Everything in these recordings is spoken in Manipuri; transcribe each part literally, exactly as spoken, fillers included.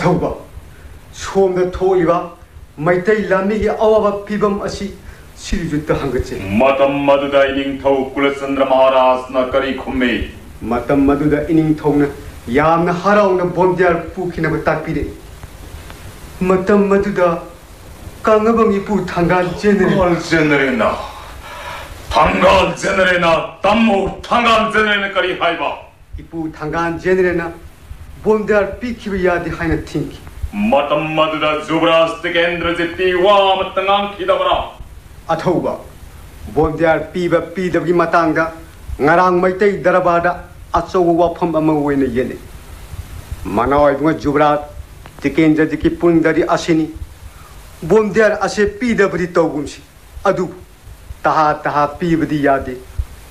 ꯊꯧꯕ, ꯁꯣꯝꯗ ꯊꯣꯛꯂꯤꯕ ꯃꯩꯇꯩ ꯂꯥꯟꯃꯤꯒꯤ ꯑꯋꯥꯕ ꯐꯤꯕꯝ ꯑꯁꯤ ꯁꯤꯔꯤꯖꯨꯠꯇ ꯍꯪꯒꯠꯆꯔꯤ꯫ ꯃꯇꯝ ꯑꯗꯨꯗ ꯏꯅꯤꯡꯊꯧ ꯀꯨꯂꯆꯟꯗ꯭ꯔ ꯃꯍꯥꯔꯥꯖꯅ ꯀꯔꯤ ꯈꯨꯝꯃꯤ? ꯃꯇꯝ ꯑꯗꯨꯗ ꯏꯅꯤꯡꯊꯧꯅ ꯌꯥꯝꯅ ꯍꯔꯥꯎꯅ ꯕꯣꯝꯗꯤꯌꯥꯔ ꯄꯨꯈꯤꯅꯕ ꯇꯥꯛꯄꯤꯔꯛꯏ꯫ ꯃꯇꯝ ꯑꯗꯨꯗ ꯀꯪꯉꯕꯝ ꯏꯄꯨ ꯊꯪꯒꯥꯜ ꯖꯦꯅꯔꯦꯜ ꯊꯪꯒꯥꯜ ꯖꯦꯅꯔꯦꯜꯅ, ꯊꯪꯒꯥꯜ ꯖꯦꯅꯔꯦꯜꯅ, ꯇꯝꯃꯨ, ꯊꯪꯒꯥꯜ ꯖꯦꯅꯔꯦꯜꯅ ꯀꯔꯤ ꯍꯥꯏꯕ? ꯏꯄꯨ ꯊꯪꯒꯥꯜ ꯖꯦꯅꯔꯦꯜꯅ ꯕꯣꯝꯗꯤꯌꯥꯔ ꯄꯤꯈꯤꯕ ꯌꯥꯗꯦ ꯍꯥꯏꯅ ꯊꯤꯡꯈꯤ꯫ ꯃꯇꯝ ꯑꯗꯨꯗ ꯖꯨꯕꯔꯥꯖ ꯇꯤꯀꯦꯟꯗ꯭ꯔꯖꯤꯠꯇꯤ ꯋꯥ ꯑꯃꯠꯇ ꯉꯥꯡꯈꯤꯗꯕ꯭ꯔꯥ? ꯑꯊꯧꯕ, ꯕꯣꯝꯗꯤꯌꯥꯔ ꯄꯤꯕ ꯄꯤꯗꯕꯒꯤ ꯃꯇꯥꯡꯗ ꯉꯔꯥꯡ ꯃꯩꯇꯩ ꯗꯔꯕꯥꯔꯗ ꯑꯆꯧꯕ ꯋꯥꯐꯝ ꯑꯃ ꯑꯣꯏꯅ ꯌꯦꯠꯂꯤ꯫ ꯃꯅꯥꯎ ꯏꯕꯨꯡꯉꯣ ꯖꯨꯕꯔꯥꯖ ꯇꯤꯀꯦꯟꯗ꯭ꯔꯖꯤꯠꯀꯤ ꯄꯨꯛꯅꯤꯡꯗꯗꯤ ꯑꯁꯤꯅꯤ, ꯕꯣꯝꯗꯤꯌꯥꯔ ꯑꯁꯦ ꯄꯤꯗꯕꯗꯤ ꯇꯧꯒꯨꯝꯁꯤ, ꯑꯗꯨꯕꯨ ꯇꯍꯥ ꯇꯍꯥ ꯄꯤꯕꯗꯤ ꯌꯥꯗꯦ,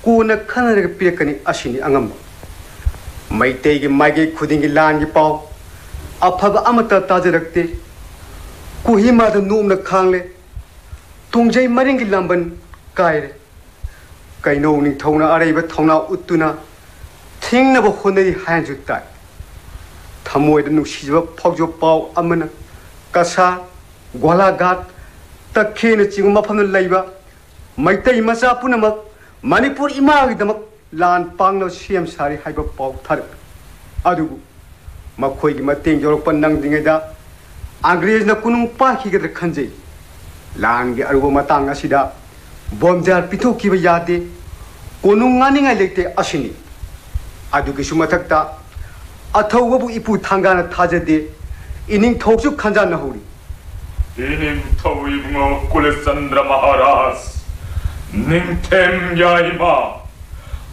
ꯀꯣꯟꯅ ꯈꯟꯅꯔꯒ ꯄꯤꯔꯛꯀꯅꯤ, ꯑꯁꯤꯅꯤ ꯑꯉꯝꯕ꯫ ꯃꯩꯇꯩꯒꯤ ꯃꯥꯏꯀꯩ ꯈꯨꯗꯤꯡꯒꯤ ꯂꯥꯟꯒꯤ ꯄꯥꯎ ꯑꯐꯕ ꯑꯃꯠꯇ ꯇꯥꯖꯔꯛꯇꯦ꯫ ꯀꯣꯍꯤꯃꯥꯗ ꯅꯣꯡꯅ ꯈꯥꯡꯂꯦ, ꯇꯣꯡꯖꯩ ꯃꯔꯤꯡꯒꯤ ꯂꯥꯝꯕꯟ ꯀꯥꯏꯔꯦ꯫ ꯀꯩꯅꯧ ꯅꯤꯡꯊꯧꯅ ꯑꯔꯩꯕ ꯊꯧꯅꯥ ꯎꯠꯇꯨꯅ ꯊꯤꯡꯅꯕ ꯍꯣꯠꯅꯔꯤ ꯍꯥꯏꯅꯁꯨ ꯇꯥꯏ꯫ ꯊꯃꯣꯏꯗ ꯅꯨꯡꯁꯤꯖꯕ ꯐꯥꯎꯖꯕ ꯄꯥꯎ ꯑꯃꯅ ꯀꯁꯥꯔ, ꯒꯣꯂꯥꯘꯥꯠ, ꯇꯈꯦꯜꯅꯆꯤꯡꯕ ꯃꯐꯝꯗ ꯂꯩꯕ ꯃꯩꯇꯩ ꯃꯆꯥ ꯄꯨꯝꯅꯃꯛ ꯃꯅꯤꯄꯨꯔ ꯏꯃꯥꯒꯤꯗꯃꯛ ꯂꯥꯟ ꯄꯥꯡꯅꯕ ꯁꯦꯝ ꯁꯥꯔꯤ ꯍꯥꯏꯕ ꯄꯥꯎ ꯊꯥꯔꯛꯏ꯫ ꯑꯗꯨꯕꯨ ꯃꯈꯣꯏꯒꯤ ꯃꯇꯦꯡ ꯌꯧꯔꯛꯄ ꯅꯪꯗ꯭ꯔꯤꯉꯩꯗ ꯑꯪꯒ꯭ꯔꯦꯖꯅ ꯀꯣꯅꯨꯡ ꯄꯥꯏꯈꯤꯒꯗ꯭ꯔꯥ ꯈꯟꯖꯩ꯫ ꯂꯥꯟꯒꯤ ꯑꯔꯨꯕ ꯃꯇꯥꯡ ꯑꯁꯤꯗ ꯕꯣꯝꯗꯤꯌꯥꯔ ꯄꯤꯊꯣꯛꯈꯤꯕ ꯌꯥꯗꯦ꯫ ꯀꯣꯅꯨꯡ ꯉꯥꯅꯤꯡꯉꯥꯏ ꯂꯩꯇꯦ, ꯑꯁꯤꯅꯤ꯫ ꯑꯗꯨꯒꯤꯁꯨ ꯃꯊꯛꯇ ꯑꯊꯧꯕꯕꯨ ꯏꯄꯨ ꯊꯥꯡꯒꯥꯅ ꯊꯥꯖꯗꯦ, ꯏꯅꯤꯡꯊꯧꯁꯨ ꯈꯟꯖꯥꯟꯅꯍꯧꯔꯤ꯫ ꯏꯅꯤꯡꯊꯧ ꯏꯕꯨꯡꯉꯣ ꯀꯨꯂꯆꯟꯗ꯭ꯔ ꯃꯍꯥꯔꯥꯖ, ꯅꯤꯡꯊꯦꯝ ꯌꯥꯏꯃ,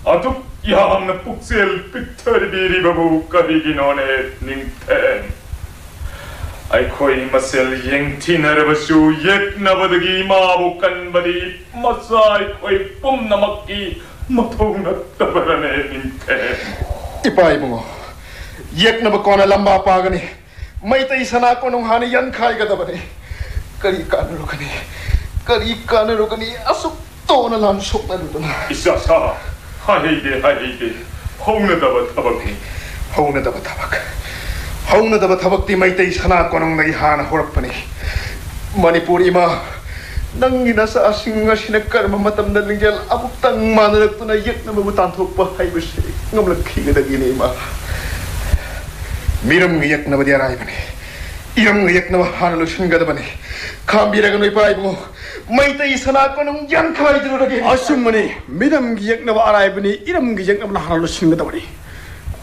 ꯑꯗꯨꯛ ꯌꯥꯝꯅ ꯄꯨꯛꯆꯦꯜ ꯄꯤꯛꯊꯔꯤꯕꯤꯔꯤꯕꯕꯨ ꯀꯔꯤꯒꯤꯅꯣꯅꯦ ꯅꯤꯡꯊꯦꯝ? ꯑꯩꯈꯣꯏ ꯃꯁꯦꯜ ꯌꯦꯡꯊꯤꯅꯔꯕꯁꯨ ꯌꯦꯛꯅꯕꯗꯒꯤ ꯏꯃꯥꯕꯨ ꯀꯟꯕꯗꯤ ꯃꯆꯥ ꯑꯩꯈꯣꯏ ꯄꯨꯝꯅꯃꯛꯀꯤ ꯃꯊꯧ ꯅꯠꯇꯕꯔꯅꯦ ꯅꯤꯡꯊꯦꯝ? ꯏꯄꯥ ꯏꯕꯨꯡꯉꯣ, ꯌꯦꯛꯅꯕ ꯀꯣꯟꯅ ꯂꯝꯕꯥ ꯄꯥꯒꯅꯤ꯫ ꯃꯩꯇꯩ ꯁꯅꯥ ꯀꯣꯅꯨꯡ ꯍꯥꯟꯅ ꯌꯟꯈꯥꯏꯒꯗꯕꯅꯤ꯫ ꯀꯔꯤ ꯀꯥꯟꯅꯔꯨꯒꯅꯤ? ꯀꯔꯤ ꯀꯥꯟꯅꯔꯨꯒꯅꯤ? ꯑꯁꯨꯛ ꯇꯣꯅ ꯂꯥꯟ ꯁꯣꯛꯅꯔꯨꯗꯅ꯫ ꯏꯆꯥꯁꯥ, ꯍꯥꯏꯍꯩꯗꯦ, ꯍꯥꯏꯍꯩꯗꯦ꯫ ꯍꯧꯅꯗꯕ ꯊꯕꯛꯅꯤ꯫ ꯍꯧꯅꯗꯕ ꯊꯕꯛ꯫ ꯍꯧꯅꯗꯕ ꯊꯕꯛꯇꯤ ꯃꯩꯇꯩ ꯁꯅꯥ ꯀꯣꯅꯨꯡꯗꯒꯤ ꯍꯥꯟꯅ ꯍꯧꯔꯛꯄꯅꯤ꯫ ꯃꯅꯤꯄꯨꯔ ꯏꯃꯥ, ꯅꯪꯒꯤ ꯅꯆꯥꯁꯤꯡ ꯑꯁꯤꯅ ꯀꯔꯝꯕ ꯃꯇꯝꯗ ꯂꯤꯡꯖꯦꯜ ꯑꯃꯨꯛꯇꯪ ꯃꯥꯟꯅꯔꯛꯇꯨꯅ ꯌꯦꯛꯅꯕꯕꯨ ꯇꯥꯟꯊꯣꯛꯄ ꯍꯥꯏꯕꯁꯤ ꯉꯝꯂꯛꯈꯤꯒꯗꯒꯦꯅꯦ ꯏꯃꯥ? ꯃꯤꯔꯝꯒ ꯌꯦꯛꯅꯕꯗꯤ ꯑꯔꯥꯏꯕꯅꯤ, ꯏꯔꯝꯒ ꯌꯦꯛꯅꯕ ꯍꯥꯟꯅ ꯂꯣꯏꯁꯤꯟꯒꯗꯕꯅꯤ꯫ ꯈꯥꯝꯕꯤꯔꯒꯅꯨ ꯏꯄꯥ ꯏꯕꯨꯡꯉꯣ, ꯃꯩꯇꯩ ꯁꯅꯥ ꯀꯣꯅꯨꯡ ꯌꯥꯟꯊꯔꯣꯏꯗ꯭ꯔꯒꯦ? ꯑꯆꯨꯝꯕꯅꯤ, ꯃꯤꯔꯝꯒꯤ ꯌꯦꯛꯅꯕ ꯑꯔꯥꯏꯕꯅꯤ, ꯏꯔꯝꯒꯤ ꯌꯦꯛꯅꯕꯅ ꯍꯥꯟꯅ ꯂꯣꯏꯁꯤꯟꯒꯗꯕꯅꯤ꯫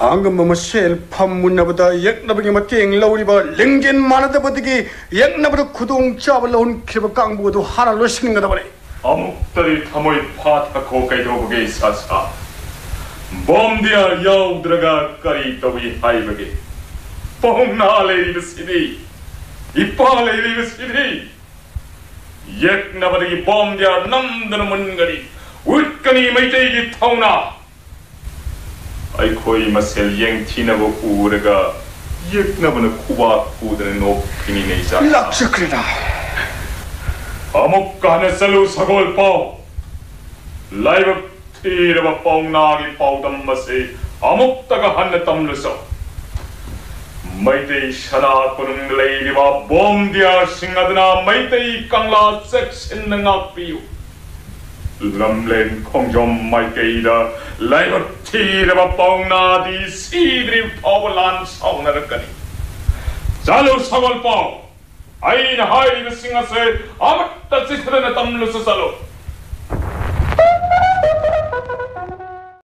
ꯑꯉꯝꯕ ꯃꯁꯦꯜ ꯐꯝꯃꯨꯟꯅꯕꯗ ꯌꯦꯛꯅꯕꯒꯤ ꯃꯇꯦꯡ ꯂꯧꯔꯤꯕ, ꯂꯤꯡꯖꯦꯜ ꯃꯥꯟꯅꯗꯕꯗꯒꯤ ꯌꯦꯛꯅꯕꯗ ꯈꯨꯗꯣꯡ ꯆꯥꯕ ꯂꯧꯍꯟꯈꯤꯕ ꯀꯥꯡꯕꯨ ꯑꯗꯨ ꯍꯥꯟꯅ ꯂꯣꯏꯁꯤꯟꯒꯗꯕꯅꯤ꯫ ꯑꯃꯨꯛꯇꯗꯤ ꯊꯃꯣꯏ ꯐꯥꯊꯈꯣ ꯀꯩꯗꯧꯕꯒꯦ ꯏꯁꯥ ꯁꯥ? ꯕꯣꯝꯗꯤꯌꯥ ꯌꯥꯎꯗ꯭ꯔꯒ ꯀꯔꯤ ꯇꯧꯏ ꯍꯥꯏꯕꯒꯦ? ꯄꯥꯎꯅꯥ ꯂꯩꯔꯤꯕꯁꯤꯗꯤ, ꯏꯄꯥ ꯂꯩꯔꯤꯕꯁꯤꯗꯤ꯫ ꯌꯦꯛꯅꯕꯗꯒꯤ ꯕꯣꯝꯗꯤꯌꯥ ꯅꯝꯗꯅ ꯃꯨꯟꯒꯅꯤ, ꯎꯠꯀꯅꯤ ꯃꯩꯇꯩꯒꯤ ꯊꯧꯅꯥ꯫ ꯑꯩꯈꯣꯏ ꯃꯁꯦꯜ ꯌꯦꯡꯊꯤꯅꯕ ꯎꯔꯒ ꯌꯦꯛꯅꯕꯅ ꯈꯨꯕꯥꯛ ꯈꯨꯗꯅ ꯅꯣꯛꯈꯤꯅꯤꯅꯦ ꯏꯆꯥ꯫ ꯂꯥꯛꯆꯈ꯭ꯔꯦꯗ꯫ ꯑꯃꯨꯛꯀ ꯍꯟꯅ ꯆꯠꯂꯨ ꯁꯒꯣꯜ ꯄꯥꯎ꯫ ꯂꯥꯏꯕꯛ ꯊꯤꯔꯕ ꯄꯥꯎꯅꯥꯒꯤ ꯄꯥꯎꯗꯝ ꯑꯁꯤ ꯑꯃꯨꯛꯇꯒ ꯍꯟꯅ ꯇꯝꯂꯨꯆꯣ꯫ ꯃꯩꯇꯩ ꯁꯅꯥ ꯀꯣꯅꯨꯡꯗ ꯂꯩꯔꯤꯕ ꯕꯣꯝꯗꯤꯌꯥꯁꯤꯡ ꯑꯗꯨꯅ ꯃꯩꯇꯩ ꯀꯪꯂꯥ ꯆꯦꯛꯁꯤꯟꯅ ꯉꯥꯛꯄꯤꯌꯨ꯫ ꯂꯝꯂꯦꯟ ꯈꯣꯡꯖꯣꯝ ꯃꯥꯏꯀꯩꯗ ꯂꯥꯏꯕꯛ ꯊꯤꯔꯕ ꯄꯥꯎꯅꯥꯗꯤ ꯁꯤꯗ꯭ꯔꯤꯕ ꯐꯥꯎꯕ ꯂꯥꯟ ꯁꯥꯎꯅꯔꯛꯀꯅꯤ꯫ ꯆꯠꯂꯨ ꯁꯒꯣꯜ ꯄꯥꯎ, ꯑꯩꯅ ꯍꯥꯏꯔꯤꯕꯁꯤꯡ ꯑꯁꯦ ꯑꯃꯠꯇ ꯆꯤꯠꯊꯗꯅ ꯇꯝꯂꯨꯆꯣ ꯆꯠꯂꯨ꯫